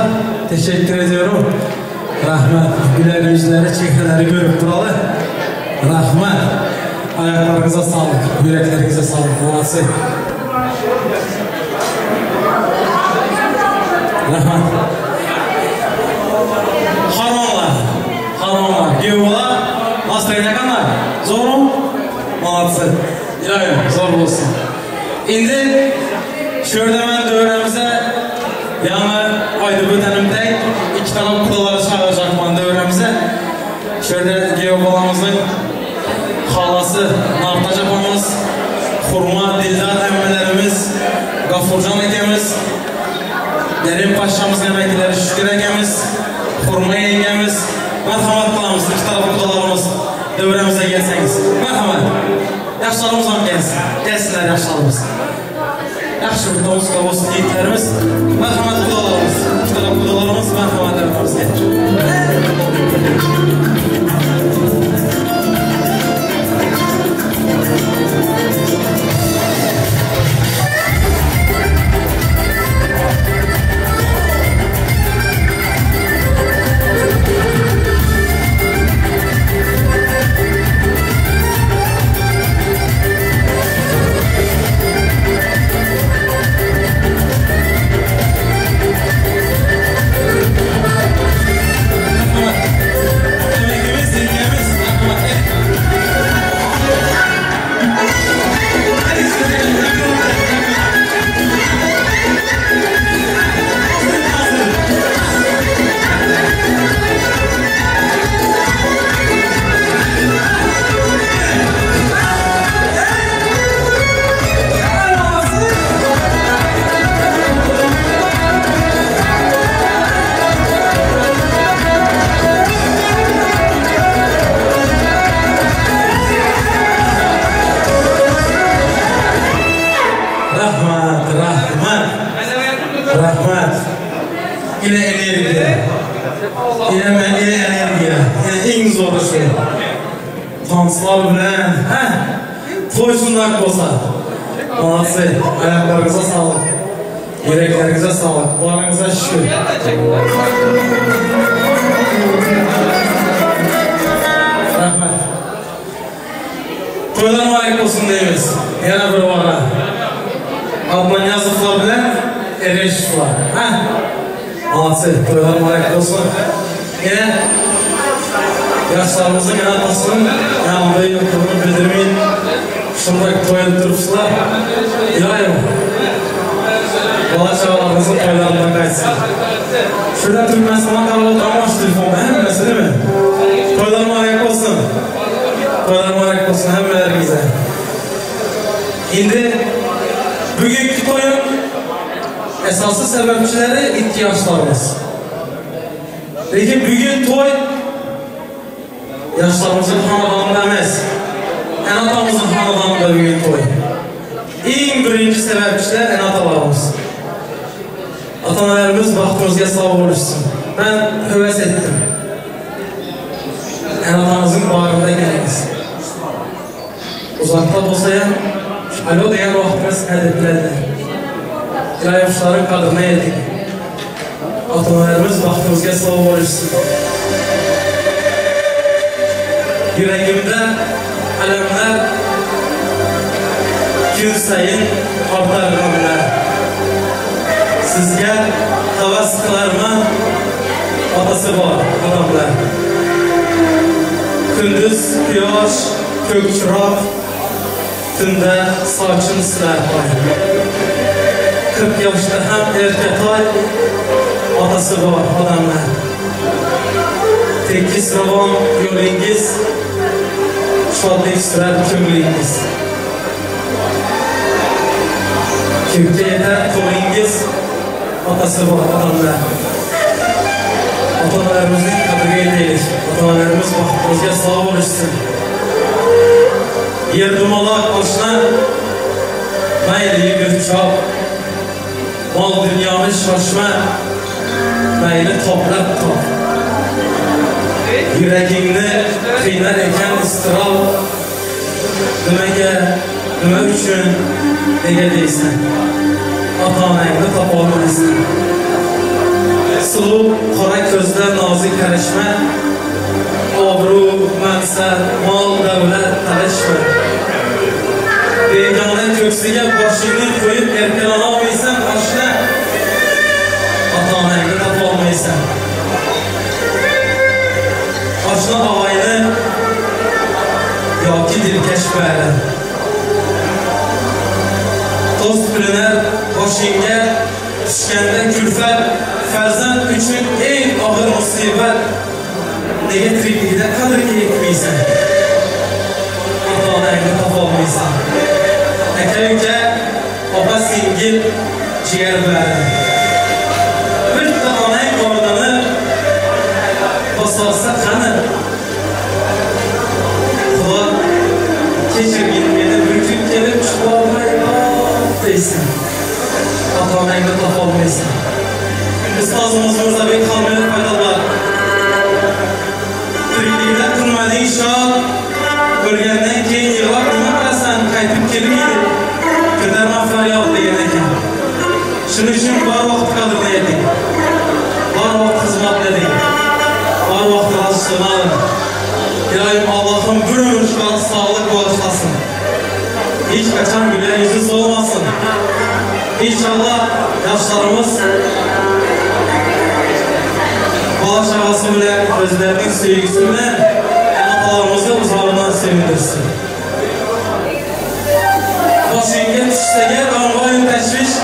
Teşekkür ediyorum. Rahmat. Güler yüzleri, çehreleri görüp duralı. Rahmat. Ayaklarınıza sağlık, yüreklerinize sağlık. Molodцы. Rahmat. Harmonlar. Harmonlar. Gevbola. Настроение qanday? Zo'rmi? Молодцы. Iloyim, zo'r bo'lsin. Endi shu yerda men davramizda yangi aytib o'tanimdek ikki tane qudalarni chaqiracakman davramizda. Shu yerda gevbolamizning xolasi Nartaj opamiz, Xurma Dildar emmalarimiz, G'afurjon akamiz, Derin Paşa'mızın emeklileri Şükür akamiz, Xurma yengamiz. Marhamat qilamiz, ikki taraf qudalarimiz davramizga kelsangiz. Marhamat. Yaxshilarimiz ham kelsin. Kelsinlar yaxshilarimiz. Yaxshi bir tomosha bo'lsin yigitlarimiz. Marhamat qudalarimiz, ikki taraf qudalarimiz marhamat davramizga. Rahmat. Ile energiya. Ile energiya. Eng zo'ri shu. Tanslar bilan, ha? To'y shundoq bo'lsa. Molodцы. Oyoqlaringizga sog'lik. Yuraklaringizga sog'lik. Boringizga shukr. Rahmat. To'ylar muborak bo'lsin deymiz. Yana bir bora. Abmaniyazovlar bilan Ereshevlar. Ha? Molodцы, to'ylar muborak bo'lsin. Yana yoshlarimizni yana otasini yanında yo'qligini bildirmay shunday to'y turibsizlar. Iloyim, bola chaqalarimizning to'ylaridan qaytsin. Shundan Turkmanistondan qarab o'tiraman shu telefonda hammasi, değil mi? To'ylar muborak bo'lsin. To'ylar muborak bo'lsin hammalaringizga. Endi bugungi to'yim asosiy sababchilari ikki yoshlarimiz. Lekin bugun to'y yoshlarimizning xonadonida emas, ena-otamizning xonadonida bugun to'y. Eng birinchi sababchilar ena-otalarimiz. Ota-onalarimiz baxtimizga sog' bo'lishsin. Men havas etdim. Ena-otamizning bag'rida ekanimiz. Uzoqda bo'lsa ham alo degan vaqtimiz qadr biladilar. Iloyim, qadrini yedik. Ota-onalarimiz baxtimizga sog' bo'lishsin. Yuragimda alamlar kun sayin ortar g'amlar. Sizga havas qilarman otasi bor odamlar. Kunduz quyosh, ko'k chiroq, tunda sochin sizlar oy. 40 yoshda ham erkatoy otasi bor odamlar. Tekis ravon yo'lingiz, shodlik surar ko'nglingiz. Ko'kka yetar qo'lingiz, otasi bor odamlar. Ota-onalarimizning qadriga yetaylik. Ota-onalarimiz baxtimizga sog' bo'lishsin. Yer dumaloq oshna, mayli yugur chop. Mol dunyoni shoshma, mayli toplab top. Yuragingni qiynar ekan iztirob, nimaga, nima uchun, nega deysan? Ota-onangni topolmaysan. Suluv qora ko'zlar nozik qarashma, obro', mansab, mol, davlat talashma. Begona ko'ksiga boshingni qo'yib erkalanolmaysan oshna, ota-onangni topolmaysan. Oshna og'ayni yoki dilkash bari. To'st bilinar boshingga tushganda kulfat, farzand uchun eng og'ir musibat. Nega tirikligida qadriga yetmaysan? Ota-onangni topolmaysan. Aka-uka, opa singil, jigar bari. Bitta onang o'rnini bosolsa qani? Xudo kechirgin meni, bir kun kelib chiqolmay deysan. Ota-onangni topolmaysan. Ustozimiz Mirzabek Xolmedov aytadilar: tiriklikda qilmading shod, o'lgandan keyin yig'lab nima qilasan, qaytib kelmaydi, ko'tarma faryod degan ekan. Shuning uchun bor vaqt qadrini yeting, bor vaqt xizmatlaring, bor vaqt rozi. Iloyim Allohim bir umr sog'lik bag'ishlasin. Hech qachon güler yuzi so'lmasin. İnşallah yoshlarimiz bola chaqasi bilan, o'zlarining sevgisi bilan otalarimizni uzog'idan sevindirsin. Boshingga tushsa g'amg'oyu tashvish,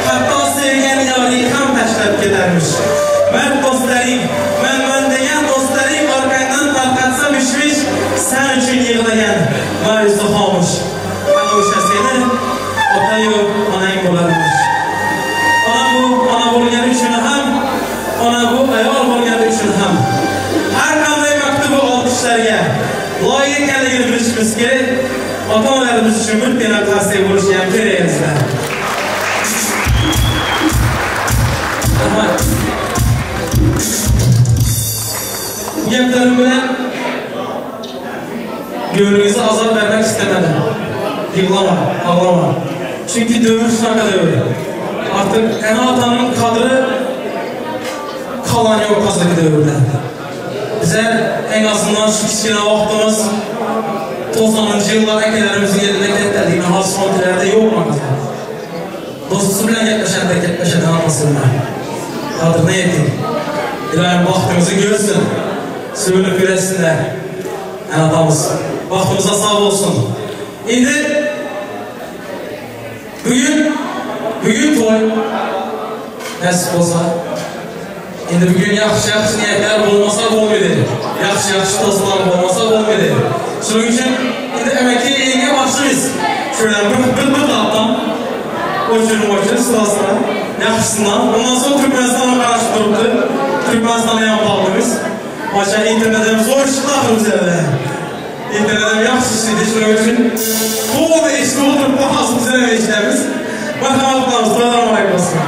hatto sevgan yoring ham tashlab ketarmish. Mard do'stlaring, man degan do'stlaring orqangdan tarqatsa mishmish, san uchun yig'lagan ma'yusi xomush. Ana o'sha seni otayu onang bo'larmish. Ona bu ona bo'lgani uchun ham, ona bu ayol bo'lgani uchun ham har qanday maktubu olqishlarga loyiq ekanligini bilishimiz kerak. Ota-onalarimiz uchun bir qarsak bo'lishi ham kerak azizlar. Rahmat. Bu gaplarim bilan ko'nglingizni azob bermak istamadim. Yig'lama, ağlama. Chunki davr shunaqa davr. Artıq ana-otaning qadri kalan yo'q hozirgi davrda. Bizlar eng azından şu kichkina vaqtimiz 90-cı yıllar akalarimizning elida kattaligini hozir sonlarda yo'q maqsad. Do'stisi bilan gaplashadi, gaplashadi hammasi bilan. Qadrini yeting. Iloyim vaqtimizni ko'rsin. Sevinib yurasinlar. Ana otamiz. Vaqtimiz sog' bo'lsin. Endi bugun to'y nasib bo'lsa, endi bugun yaxshi-yaxshi niyatlar bo'lmasa bo'lmaydi. Yaxshi-yaxshi do'stlar bo'lmasa bo'lmaydi. Shuning uchun endi amaki yenga boshlaymiz. Shundan bir tarafdan o'chirib sırasına yaxshisidan. Ondan sonra Türkmenistan'a qarashib turibdi. Türkmenistan'a ham bog'laymiz. Maşa internet ham zo'r chiqdi axir bizlarda. İnternet ham yaxshi ishlaydi, shuning uchun to'g'ri eshitib o'tirib hozir bizlar ham eshitamiz. Marhamat qilamiz, to'ylar muborak bo'lsin.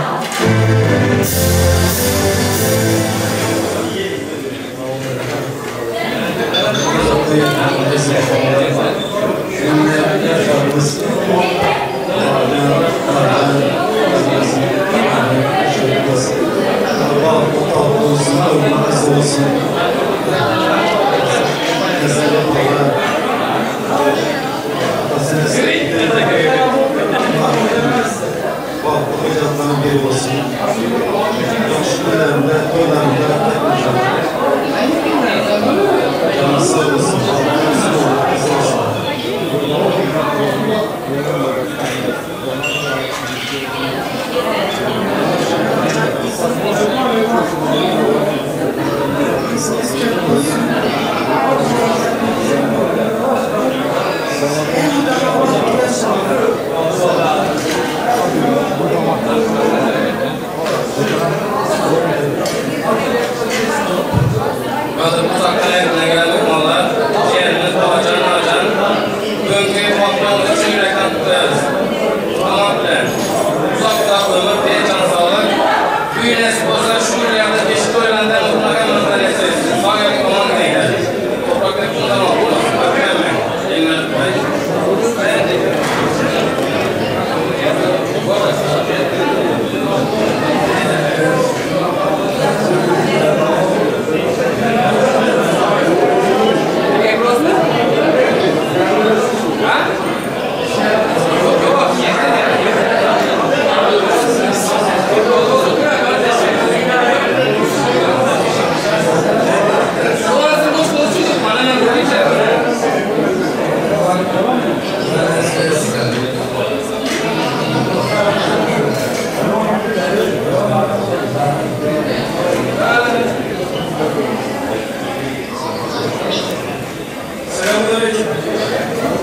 Selamünaleyküm.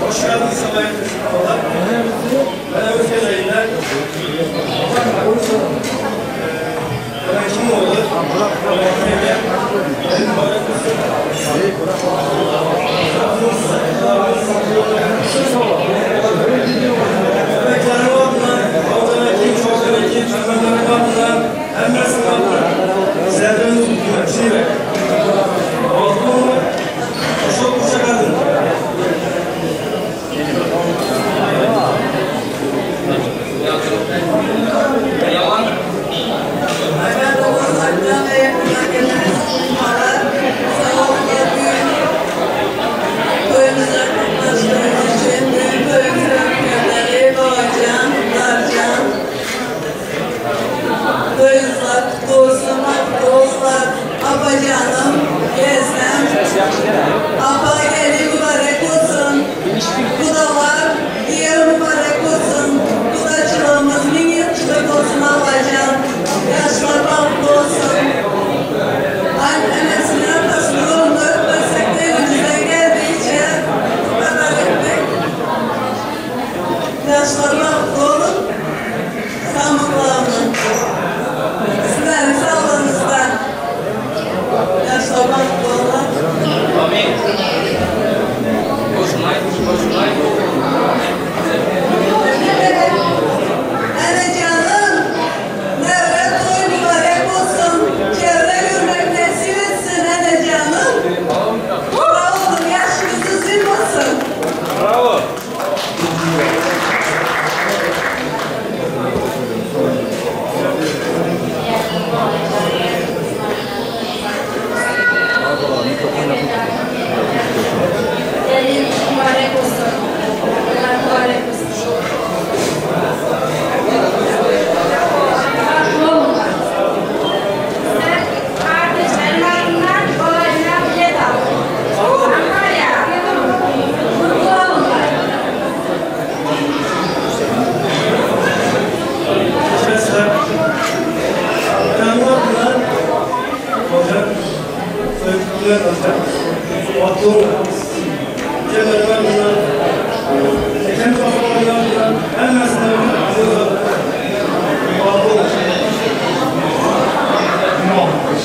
Hoş geldiniz sabah. Ben Özge Dayı'ndan. Ben kim oldu?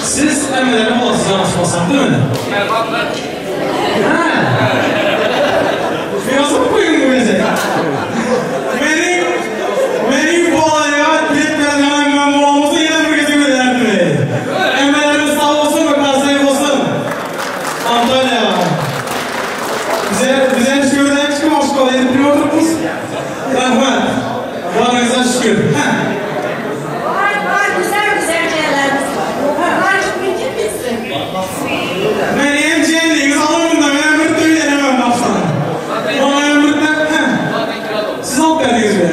Siz əmələrin balası danışmasam, değil mi? Hə. Yazıb qoyun bu bizi. Benim balaya bitmeden ben balamızı yine bir gezi öderdim. Əmələrimiz sağ olsun ve kasayı olsun. Antalya. Bize şükürden çıkım hoş edip bir oturmuş. Rahmet. Varınıza şükür. Hə. Var güzel güzel şeylerimiz var. Var çok ince bitsin. Meryem Ceylin'iz alın bundan. Ben ömür tüyü denemem baştan. Ona ömürden. Siz alt verdiniz be ya.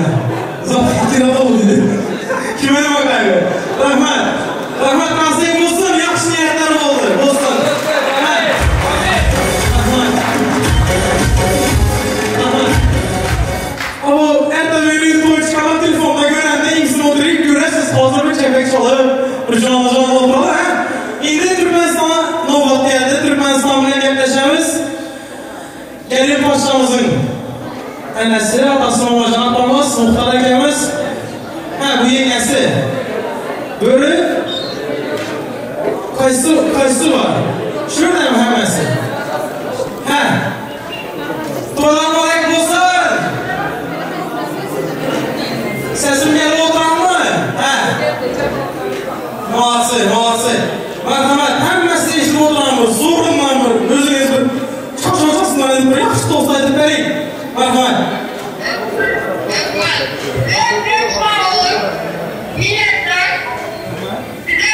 Zaten kirada oldu dedi. Kime de bakayım. Rahmet. Rahmet nasip olsun. Yaxşı niyetler oldu. Olsun. Rahmet. Rahmet. Rahmet. Ama ertə toy çıxaran telefonda görəndə insin oturub görəsiniz hazır bir çəpək çalıb, bir canlı canlı oturalım. Hə? İndi Türkmenistana növbət gəldi. Türkmenistan bilan gəpləşəmiz. Gəlin paşamızın ənəsi, atası Mamacan atamız, Muxtar akamiz. Hə, bu yengəsi. Börü. Qaysı var? Şuradayım həməsi. Hə. Toylar mübarək olsun. Səsim gəlib oturan mı? Hə. Molası, molası. Mərhəmət, həməsi eşitib oturan mı? Zorundan bir, özünüz bir çaşacaqsınlar edib bir, yaxşı dost edib bərik. Mərhəmət. Ömrüm sağ olun. Minnettar. Bize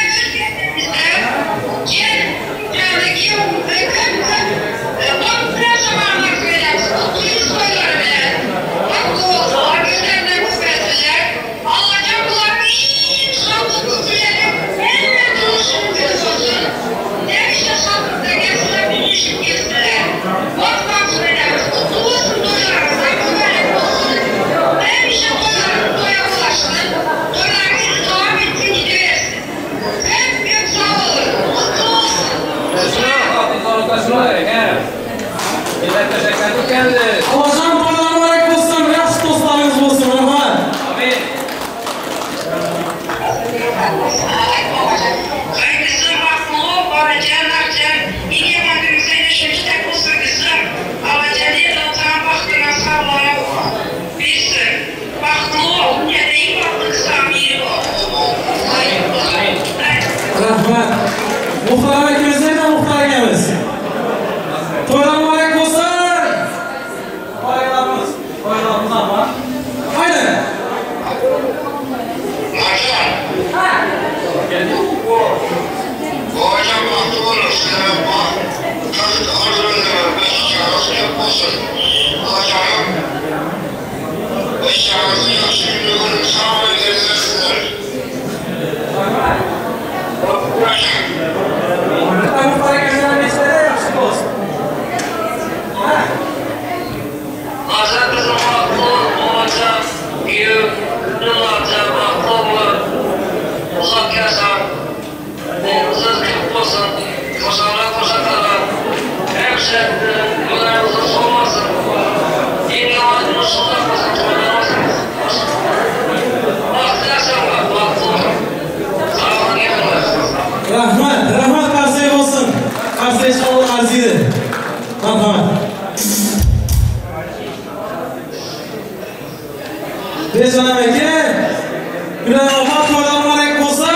Başak kızım haklı olacak. Yıllarca haklı olur. Uzak yaşam. Oğlunuz kutlu olsun. Koşanlar koşanlar. Hemşe yollarınızı solmasın. Yeni yollarınızı solmasın. Toylarınızı bahtlı yaşamlar. Bahtlı olun. Sağ olun. Rahmat. Rahmat qarsak olsun. Qarsak inşallah arziydi. Rahmat. Bejonam aka, Gülen opa to'ylar muborak bo'lsin.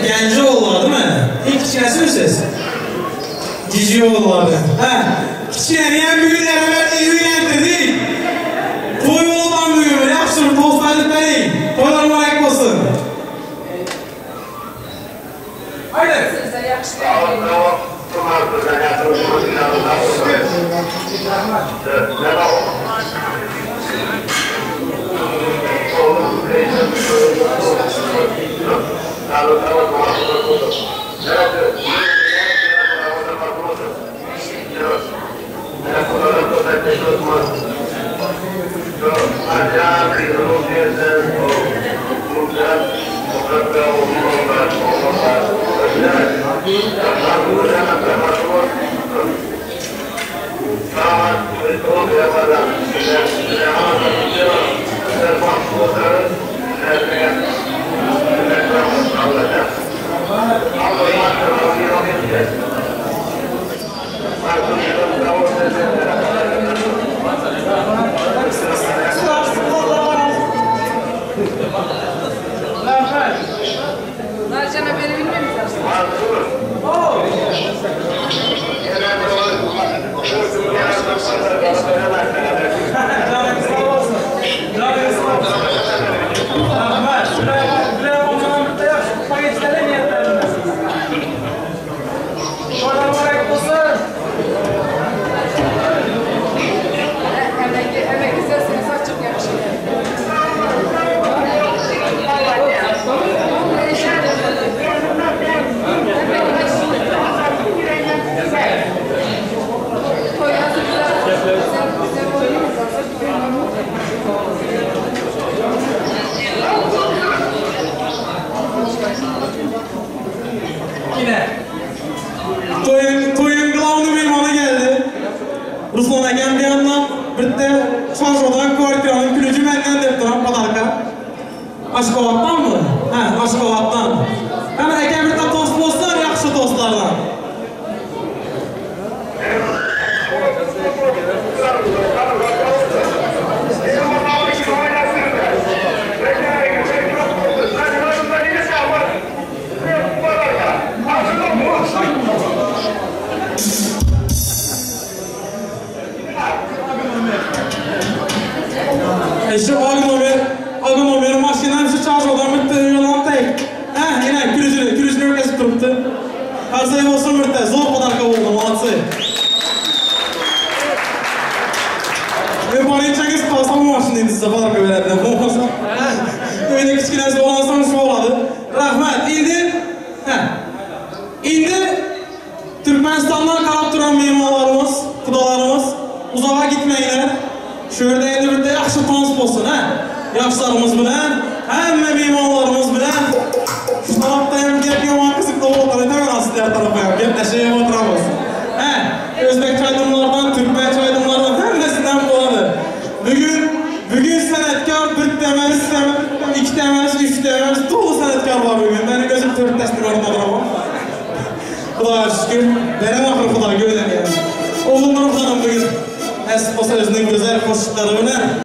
Genci oğullar değil mi? İlk kichkinasi misiz? Cici oğullardı. Ha, kichkinani ham bugun arabarda uylantirdik. To'y bo'lgan bugun. Yaxshi bir to'st aytib bering. To'ylar muborak bo'lsin. Haydi. To'yun главный mehmoni keldi. Ruslan akam bir yandan bitta Shoshodan kvartiraning ключi mendan deb turib podarka. Ashxoboddanmi? Ha, Ashxoboddan. Ana akam bitta to'st bo'lsin, yaxshi do'stlardan. Şu agın o maşinam şu çarşıdan bitti yolan tek. Ha, yine külücünü kesip turuptu. Qarsak olsun bitta, zo'r podarka bo'ldi, молодцы. Borinchang'iz qolsa bu mashina endi sizga podarka beradi. Bo'lmasa, uyda kichkinasi bo'lsa shu bo'ladi. Rahmat. Endi ha. Endi Turkmanistondan qarab turgan mehmonlarimiz, xudolarimiz uzoqqa gitmanglar. Shu yerda endi bitta yaxshi tons bo'lsin, ha? Yoshlarimiz bilan, hamma mehmonlarimiz bilan shu tarafda ham gap yomon qiziq bo'lib o'tiradi, sizlar tarafda ham gaplashib o'tiramiz. Ha, o'zbek choydimlaridan, turkman choydimlaridan hammasidan bo'ladi. Bugun san'atkor bitta emas, ikkita emas, uchta emas, to'g'ri san'atkor bor bugun. Meni o'zim to'rttasini ko'rib o'tiraman. Xudoga shukr, beraman axir Xudoga o'ylangan. O'g'lim Nurxonim bugun nasib bo'lsa o'zining go'zal qo'shiqlari bilan